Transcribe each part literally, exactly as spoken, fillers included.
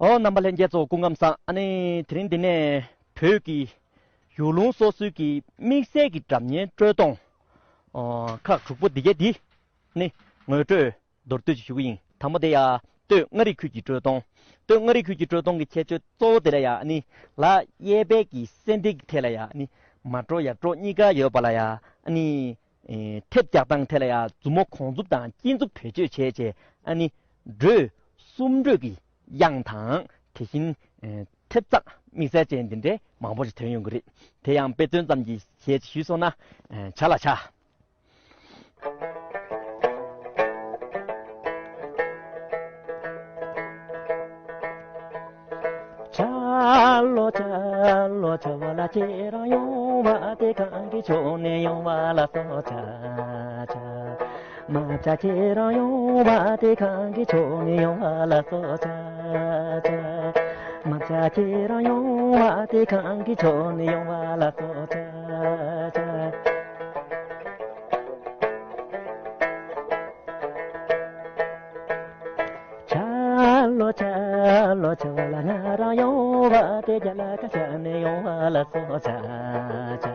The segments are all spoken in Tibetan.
ཨོ། རྣམ་པ་ལྷན་རྒྱས་ཚོ་སྐུ་ཁམས་བཟང་། ཨ་ནི་དེ་རིང་འདི་ནས་བོད་ཀྱི་ཡུལ་ལུང་སོ་སོའི་གི་དམིགས་བསལ་གྱི་སྒྲ་སྙན་དཀྲོལ་གཏོང་། ཨོ། ཁག་དྲུག་པོ་འདི་གས་འདི་ནི་ངོ་སྤྲོད་མདོར་བསྡུས་ཅིག་ཞུ་གི་ཡིན། དང་པོ་དེ་ཡ་སྟོད་མངའ་རིས་ཁུལ་གྱི་དཀྲོལ་གཏོང་། སྟོད་མངའ་རིས་ཁུལ་གྱི་དཀྲོལ་གཏོང་གི་ཁྱད་ཆོས་གཙོ་བོ་དེ་ལ་ཡ་ནི་ལ་གཡས་པའི་གི་སེ་འབྲས་ཀྱི་ཐད་ལ་ཡ་ནི་མར་དཀྲོལ་ཡར་དཀྲོལ་གཉིས་ཀ་ཡོད་པ་ལ་ཡ་ནི། ཨེ། མཐེབ་རྒྱག་སྟངས་ཐད་ལ་ཡ་མཛུབ་མོ་གོང་མཛུབ་དང་དཀྱིལ་མཛུབ་བེད་སྤྱོད་བྱས་བྱས། ཨ་ནི་འགྲོས་གསུམ་འགྲོས་ཀྱི་དབྱངས་དང་དེ་བཞིན་ཨེ་མཐེབ་གཙང་དམིགས་བསལ་ཅན་འདི་འདྲའི་མང་པོ་ཞིག་ཐོན་ཡོང་གི་རེད། དེ་ཡང་དཔེ་མཚོན་ཙམ་གྱིས་ཞེས་ཞུས་སོང་ན། ཨེ་བྱ་ལ་བྱ། ཆ་ལོ་ཆ་ལོ་ཆ་བ་ལ་ཁྱེད་རང་ཡོང་བ་དེ་གང་གི་ཕྱོགས་ནས་ཡོང་བ་ལ་སོགས་ཆ་ཆ། མ་ཆ་ཁྱེད་རང་ཡོང་བ་དེ་གང་གི་ཕྱོགས་ནས་ཡོང་བ་ལ་སོགས་ཆ་ཆ། མ་ཆ་ཁྱེད་རང་ཡོང་བ་དེ་གང་གི་ཕྱོགས་ནས་ཡོང་བ་ལ་སོགས་ཆ་ཆ། ཆ་ལོ་ཆ་ལོ་ཆ་བ་ལ་ང་རང་ཡོང་བ་དེ་རྒྱ་ལ་ཀ་ཤ་ནས་ཡོང་བ་ལ་སོགས་ཆ་ཆ།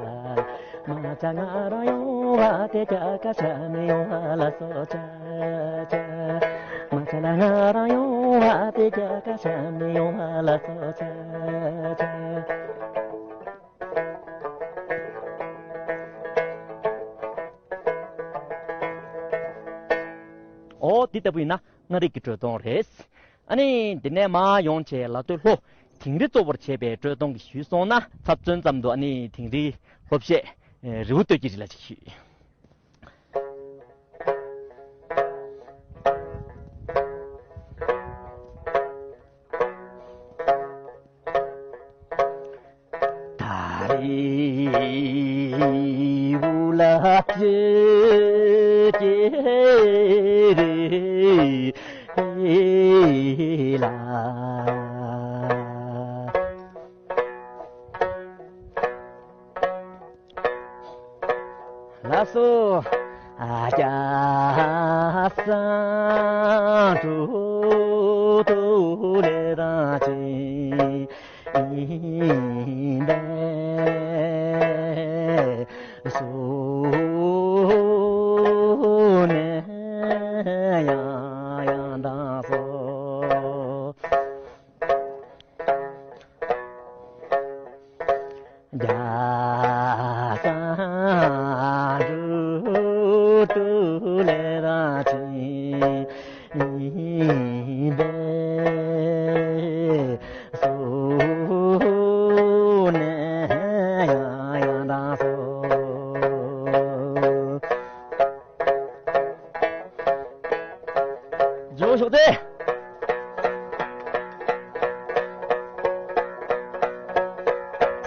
མ་ཆ་ང་རང་ཡོང་བ་དེ་རྒྱ་ཀ་ཤ་ནས་ཡོང་བ་ལ་སོགས་ཆ་ཆ། མ་ཆ་ལ་ང་རང་ཡོང་བ་དེ་རྒྱ་ཀ་ཤ་ནས་ཡོང་བ་ལ་སོགས་ཆ་ཆ། ཨོ། འདི་ལྟ་བུ་ཡིན་ན་མངའ་རིས་ཀྱི་དཀྲོལ་གཏོང་རེད། ཨ་ནི་འདི་ནས་མར་ཡོང་བྱས་ལ་སྟོད་ལྷོ་དིང་རི་གཙོ་བོར་བྱས་པའི་དཀྲོལ་གཏོང་གི་ཞུས་སོང་ན། ཚབ་མཚོན་ཙམ་དུ་ཨ་ནི་དིང་རིའི་ལྷོ་བཤད་རི་བོ་སྟོད་ཀྱི་རི་ལ་ཅིག་ཞུས། ད་རི་བོ་ལ་སྤྱི་ཀྱི་རི་ལ། ལགས་སོ། ཨ་ཀྱ་སང་དུ་དུ་ལེ་དང་ཅི་ཨིན་པས་སུ་ནེ་ཡང་ཡང་དང་སོ། རྒྱ་སང་འབྲུག་ཏུ་ལེ་ར་ཅི་ཡིན་པས་སུ་ནས་ཡང་ཡང་དང་སོ། ཇོ་ཤོག་ཏེ།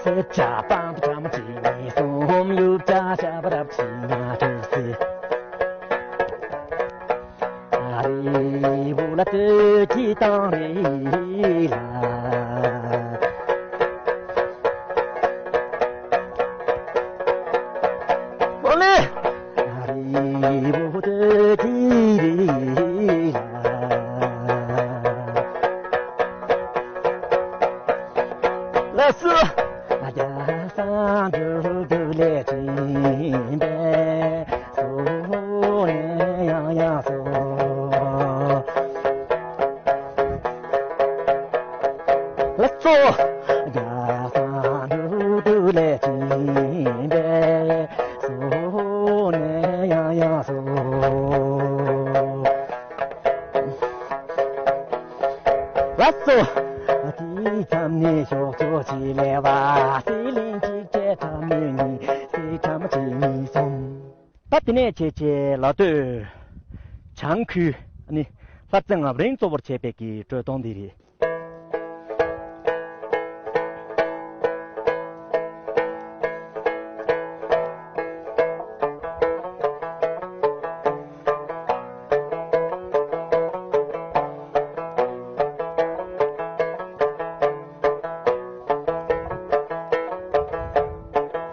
སེ་ཆ་པང་དུ་ཁྲ་མ་གཅིག་གཉིས་གསུམ། ཡུག་ཆ་ཤ་བ་རབ་ཆི་ང་དྲུག་སེ། ཨ་རི་བུ་ལ་ཏོ་ཅི་དང་རི་ལ། ཨོ་ལེ། ཨ་རི་བུ་ཏོ་ཅི་རི་ལ། ལགས་སོ། ཨ་རྒྱ་སང་འབྲུག་ཏུ་ལེ་ཅིན་པས་སུ་ནས་ཡང་ཡང་སོ། ལགས་སོ། རྒྱ་སང་འབྲུག་ཏུ་ལེ་ཅིན་པས་སུ་ནས་ཡང་ཡང་སོ། ལགས་སོ། དེའི་མཚམས་ནས་ཤོག་ཆོག་ཅི་ལེ་བ་སི་ལིང་ཅིག་ཅེ་ཁྲ་མི་གཉིས་སི་ཁྲ་མ་ཅི་གཉིས་གསུམ། ད་དེ་ནས་བྱས་བྱས་ལ་སྟོད་བྱང་ཁུལ་ནི་ལྷ་རྩེ་ངམ་རིང་གཙོ་བོར་བྱས་པའི་གི་དཀྲོལ་གཏོང་འདི་རེད།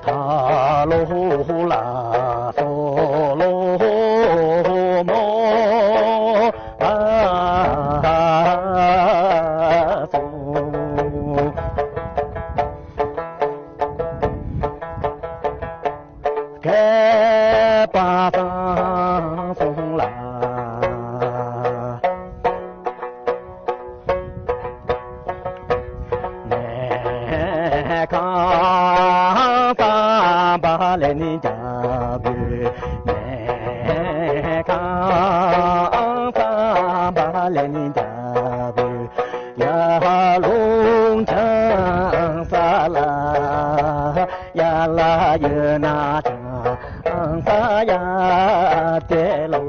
ཐ་ལོ་ལ་སོ་ལོ་མོ། ཨ། ཡར་ཀླུང་ཆང་ས་ལ་ཡར་ལ་ཡོད་ན་ཆང་ས་ཡར་སྐྱེལ་ལོ།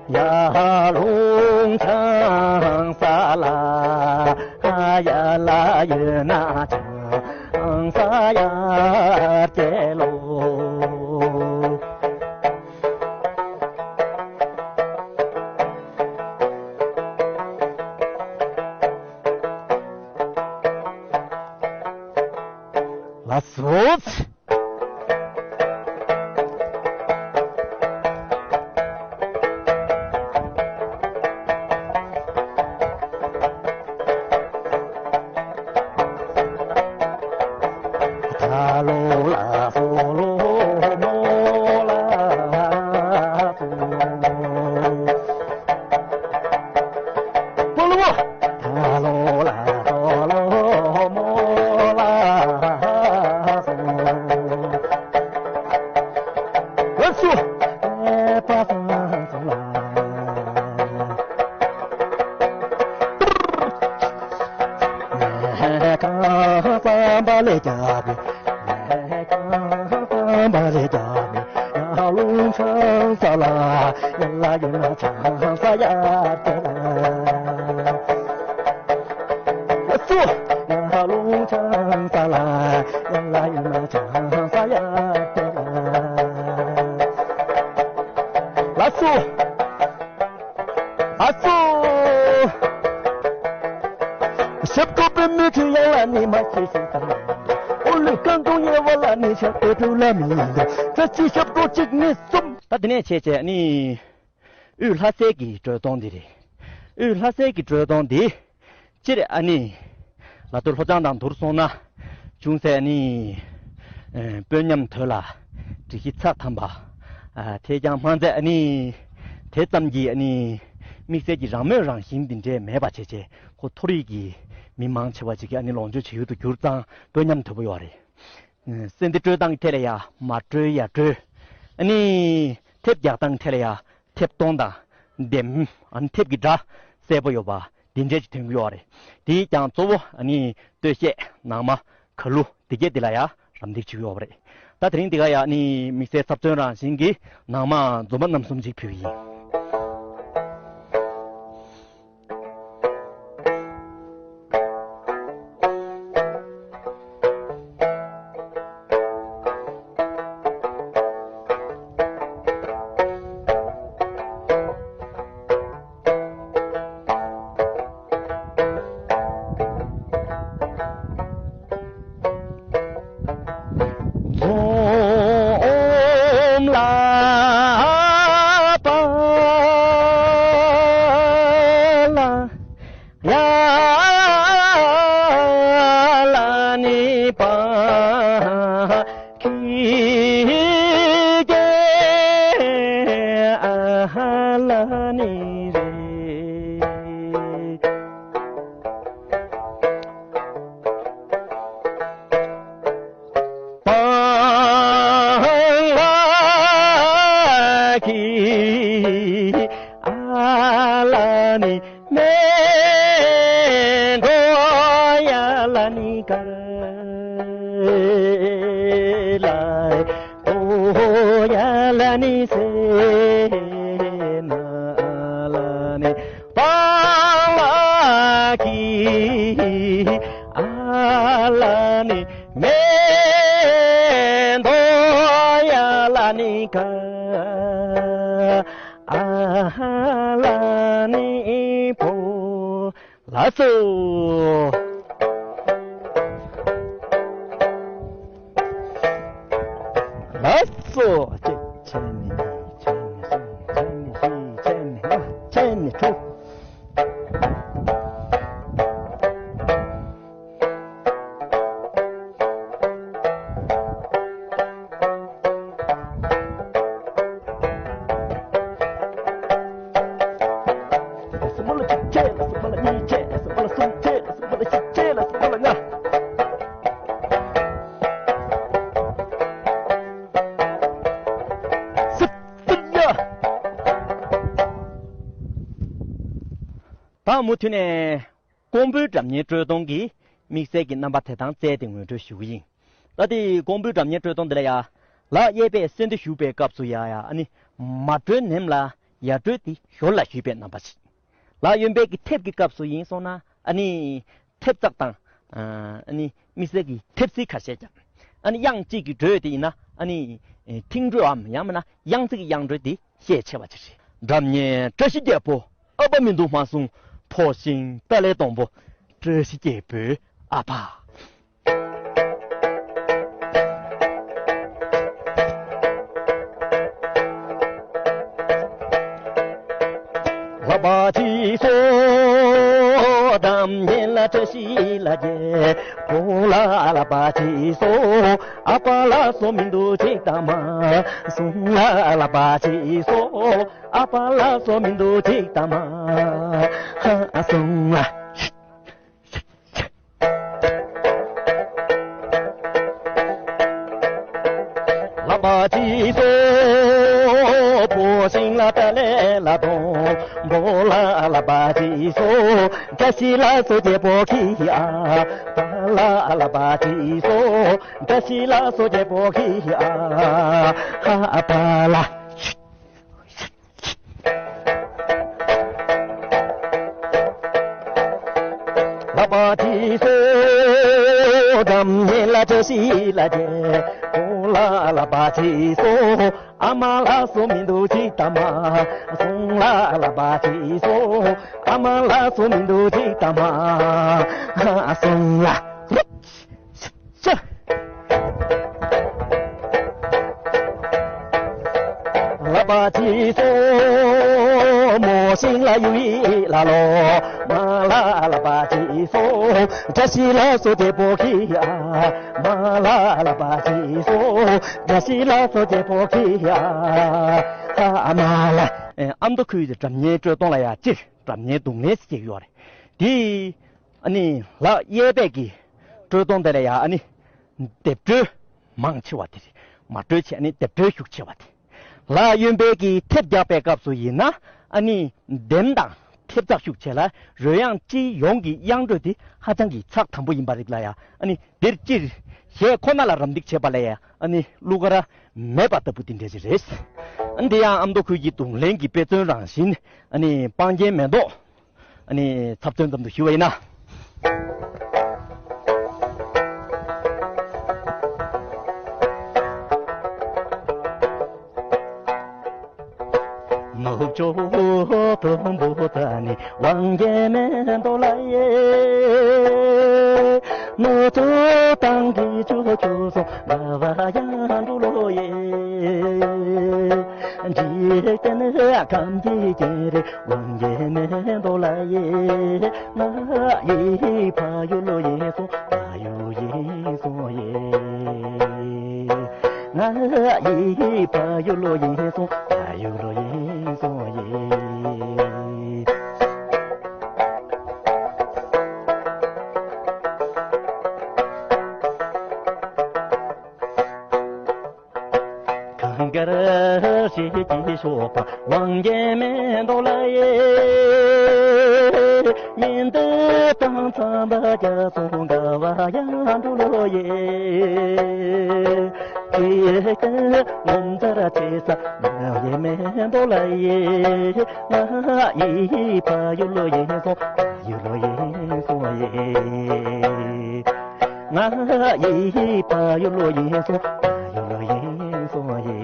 ཡར་ཀླུང་ཆང་ས་ལ་ཡར་ལ་ཡོད་ན་ཆང་ས་ཡར་སྐྱེལ་ལོ། ལགས་སོ། ད་ལོ་ལ་སོ་ལོ་མོ་ལ་སོ། པོ་ལོ། ད་ལོ་ལ་སོ་ལོ་མོ་ལ་སོ། ལགས་སོ། ཨེ་པ་སང་སོང་ལ། ལས་ཀ་བསམ་པ་ལས་རྒྱབ་པའི། ལས་ཀ་བསམ་པ་ལས་རྒྱབ་པའི། ཡར་ཀླུང་ཆང་ས་ལ་ཡར་ལ་ཡོད་ན་ཆང་ས་ཡར་སྐྱེལ་ལ། ལགས་སོ། ཡར་ཀླུང་ཆང་ས་ལ་ཡར་ལ་ཡོད་ན་ཆང་ས་ཡར་སྐྱེལ་ལ། ལགས་སོ། ཨ་ཙོ། ཞབས་བྲོ་པད་མའི་ཁྲོད་ཡངས་ལ་ནི་མ་ཤེས་ཤིང་དང་། ཨོ་ལུས་སྐར་མདོག་ཡལ་བ་ལ་ནི་ཤར་པའི་གྲུ་ལ་མི་ཡིན་ཏེ། རྩ་ཆེའི་ཞབས་བྲོ་གཅིག་ནི་གསུམ། ད་དེ་ནས་བྱས་བྱས་ནི། དབུས་ལྷ་སའི་གི་དྲོད་སྟོང་འདི་རེད། དབུས་ལྷ་སའི་གི་དྲོད་སྟོང་འདི། སྤྱིར་ཨ་ནི། ལ་སྟོད་ལྷོ་བྱང་དང་བསྡུར་སོང་ན། ཅུང་ཟད་ཨ་ནི། ཨེ། དཔོན་ཉམས་དོད་ལ། སྒྲིག་གཞི་ཚགས་དམ་པ། ཨ། དེས་ཀྱང་མ་ཚད་ཨ་ནི། དེ་ཙམ་གྱིས་ཨ་ནི། དམིགས་བསལ་གྱི་རང་མོས་རང་བཞིན་འདི་འདྲས་མེད་པ་བྱས་བྱས་ཁོ་མཐོ་རིས་ཀྱི་མི་མང་ཆེ་བ་ཅིག་གིས་ཨ་ནི་ལོངས་སྤྱོད་བྱེད་ཡུལ་དུ་གྱུར་ཙང་དཔོན་ཉམས་དོད་པོ་ཡོད་རེད། ཨེ། སེ་འདི་དཀྲོལ་སྟངས་ཀྱི་ཐད་ལ་ཡ་མར་དཀྲོལ་ཡར་དཀྲོལ། ཨ་ནི། ཐེབས་རྒྱག་སྟངས་ཀྱི་ཐད་ལ་ཡ། ཐེབས་སྟོང་དང་། འདེམས། ཨ་ནི་ཐེབས་ཀྱི་སྒྲ་གསལ་པོ་ཡོད་པ་འདི་འདྲས་ཅིག་ཐོན་གྱི་ཡོད་རེད། དེས་ཀྱང་གཙོ་བོ་ཨ་ནི་སྟོད་གཞས་ནང་མ་གར་གླུ་འདི་གྱད་འདི་ལ་ཡ་རམ་འདེགས་བྱེད་ཀྱི་ཡོད་པ་རེད། ད་དེ་རིང་འདི་ག་ཡ་ཨ་ནི་དམིགས་བསལ་ཚབ་མཚོན་རང་བཞིན་གྱི་ནང་མ་འཛོམས་མ་རྣམ་གསུམ་ཅིག་ཕུལ་གྱི་ཡིན། འཛོམས་ལ་པ་ལ། ཡ་ལ་ནི་པ་ཁི་ཀེ་ཨ་ལ་ནི་རེ། པང་ལ་ཁི་ཨ་ལ་ནི། མེ་འགྲོ་ཡ་ལ་ནི་ཀ་ལ་འགྲོ་ཡ་ལ་ནི་སེ་ན་ལ་ནི་པང་ལ་ཁི་ཨ་ལ་ནི་མེ་འགྲོ་ཡ་ལ་ནི་ཀ་ཨ་ལ་ནི་པོ། ལགས་སོ། ལགས་སོ། གཅིག་བྱས་ནས་གཉིས་བྱས་ནས་གསུམ་བྱས་ནས་བཞི་བྱས་ནས་ལྔ་བྱས་ནས་དྲུག་ལ་སུ་མ་ལ་གཅིག་བྱས། ལ་སུ་མ་ལ་གཉིས་བྱས། ལ་སུ་མ་ལ་གསུམ་བྱས། ལ་སུ་མ་ལ་བཞི་བྱས། ལ་སུ་མ་ལ་ལྔ། སི་ཏི་ཡ། ད་མུ་མཐུད་ནས་ཀོང་པོའི་སྒྲ་སྙན་དཀྲོལ་གཏོང་གི་དམིགས་བསལ་གྱི་རྣམ་པ་དེ་དང་བཅས་ཏེ་ངོ་སྤྲོད་ཞུ་གི་ཡིན། ད་དེ་ཀོང་པོའི་སྒྲ་སྙན་དཀྲོལ་གཏོང་འདི་ལ་ཡ། ལག་གཡས་པས་གསོལ་འདེབས་ཞུ་བའི་སྐབས་སུ་ཡ་ཡ་ཨ་ནི། མར་དཀྲོལ་ནེམ་ལ་ཡར་དཀྲོལ་དེ་ཞོར་ལ་ཞུས་པའི་རྣམ་པ་ཞིག་ལག་གཡོན་པའི་གི་ཐེབས་ཀྱི་སྐབས་སུ་ཡིན་སོང་ན་ཨ་ནི། ཐེབས་རྩག་དང་། ཨ་ནི་དམིགས་བསལ་གྱི་ཐེབས་རྩིས་ཁ་ཤས་ཀྱང་། ཨ་ནི་དབྱངས་གཅིག་གི་དཀྲོལ་དེ་ཡིན་ན་ཨ་ནི། ཐིང་དཀྲོལ་འམ་ཡང་མིན་ན་དབྱངས་རྩིས་ཀྱི་དབྱངས་དཀྲོལ་དེ་ཤས་ཆེ་བ་ཅིག་རེད། སྒྲ་སྙན་བཀྲ་ཤིས་རྒྱལ་པོ་ཨ་ཕ་མི་འདུག་མ་གསུང་ཕོ་ཤིང་ཏཱ་ལའི་སྡོང་པོ། བཀྲ་ཤིས་རྒྱལ་པོའི་ཨ་ཕ། ལག་པ་གཅིག་སོ། སྒྲ་སྙན་ལ་བཀྲ་ཤིས་ལ་རྒྱལ་པོ་ལ་ལག་པ་གཅིག་སོ། ཨ་ཕ་ལ་སོ་མི་འདུག་ཅིག་ད་མ་གསུང་ལ་ལག་པ་གཅིག་སོ། ཨ་ཕ་ལ་སོ་མི་འདུག་ཅིག་ད་མ་ཧ་གསུང་ལ། ལག་པ་གཅིག་སོ། ཕོ་ཤིང་ལ་ཏཱ་ལའི་ལ་སྡོང་པོ་ལ་ལག་པ་གཅིག་སོ། བཀྲ་ཤིས་ལ་སོ་རྒྱལ་པོ་ཁྱེད་ཨ་ཕ་ལ་ལག་པ་གཅིག་སོ། བཀྲ་ཤིས་ལ་སོ་རྒྱལ་པོ་ཁྱེད་ཨ་ཕ་ལ། ལག་པ་གཅིག་སོ། སྒྲ་སྙན་ལ་བཀྲ་ཤིས་ལ་རྒྱལ་པོ་ལ་ལག་པ་གཅིག་སོ། ཨ་མ་ལ་སོ་མི་འདུག་ཅིག་ད་མ་གསུང་ལ་ལག་པ་གཅིག་སོ། ཨ་མ་ལ་སོ་མི་འདུག་ཅིག་ད་མ་གསུང་ལ། ལག་པ་གཅིག་སོ། མོ་ཤིང་ལ་གཡུ་ཡི་ལ་ལོ་མ་ལ་ལག་པ་གཅིག་སོ། བཀྲ་ཤིས་ལ་སོ་རྒྱལ་པོ་ཁྱེད་ཨ་མ་ལ་ལག་པ་གཅིག་སོ། བཀྲ་ཤིས་ལ་སོ་རྒྱལ་པོ་ཁྱེད་ཨ་མ་ལ། ཨ་མདོ་ཁུལ་གྱི་སྒྲ་སྙན་དཀྲོལ་གཏོང་ལ་ཡ་སྤྱིར་སྒྲ་སྙན་རྡུང་ལེན་ཟེར་གྱི་ཡོད་རེད། དེ། ཨ་ནི་ལག་གཡས་པས་ཀྱི་དཀྲོལ་གཏོང་དེ་ལ་ཡ་ཨ་ནི་ལྡེབ་དཀྲོལ་མང་ཆེ་བ་དེ་རེད། མར་དཀྲོལ་བྱས་ཨ་ནི་ལྡེབ་དཀྲོལ་ཤུགས་ཆེ་བ་དེ། ལག་གཡོན་པས་ཀྱི་ཐེབས་རྒྱག་པའི་སྐབས་སུ་ཡིན་ན་ཨ་ནི་ལྡེམ་དང་ཐེབས་རྩག་ཤུགས་ཆེ་ལ་རོལ་དབྱངས་སྤྱི་ཡོངས་ཀྱི་དབྱངས་འགྲོས་དེ་ཧ་ཅང་གི་ཚགས་དམ་པོ་ཡིན་པ་རིགས་ལ་ཡ་ཨ་ནི་འདིར་སྤྱིར་གཞས་ཁོ་ན་ལ་རམ་འདེགས་བྱེད་པ་ལ་ཡ་ཨ་ནི་གླུ་གར་མེད་པ་ལྟ་བུ་དེ་འདྲ་ཞིག་རེད། ཨ་ནི་དེ་ཡང་ཨ་མདོ་ཁུལ་གྱི་རྡུང་ལེན་གྱི་དཔེ་མཚོན་རང་བཞིན་ཨ་ནི་སྤང་རྒྱན་མེ་ཏོག་ཨ་ནི་ཚབ་མཚོན་ཙམ་དུ་ཞུ་བ་ཡིན་ན། ནུབ་ཕྱོགས་དུམ་བུ་ད་ནི་དབང་རྒྱལ་མེ་ཏོག་ལ་ཡེ། ནུབ་ཕྱོགས་དང་གི་ཆུ་ཆུ་སོང་ག་བ་ཡང་འགྲོ་ལོ་ཡེ། འཇིག་རྟེན་ཁམས་ཀྱི་རྒྱལ་རིགས་དབང་རྒྱལ་མེ་ཏོག་ལ་ཡེ། ང་ཡི་ཕ་ཡུལ་ལོ་ཡེ་སོང་ཕ་ཡུལ་ཡེ་སོང་ཡེ། ང་ཡི་ཕ་ཡུལ་ལོ་ཡེ་སོང་ཕ་ཡུལ་ལོ་ཡེ་སོང་ཡེ། གངས་དཀར་ཞིག་གི་ཞོགས་པ་དབང་རྒྱལ་མེ་ཏོག་ལ་ཡེ། ཉི་ཟླ་དང་ཚངས་པ་རྒྱ་མཚོ་འགའ་བ་ཡང་འགྲོ་ལོ་ཡེ། ཅི་ཡེ་ཀ་ངོ་མཚར་ཆེ་ས་དབང་རྒྱལ་མེ་ཏོག་ལ་ཡེ། ང་ཡི་ཕ་ཡུལ་ལོ་ཡེ་སོང་ཕ་ཡུལ་ལོ་ཡེ་སོང་ཡེ། ང་ཡི་ཕ་ཡུལ་ལོ་ཡིན་སོང་ཕ་ཡུལ་ལོ་ཡིན་སོང་ཡེ།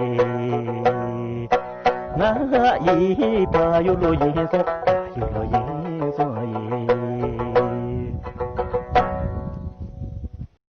ང་ཡི་ཕ་ཡུལ་ལོ་ཡིན་སོང་ཕ་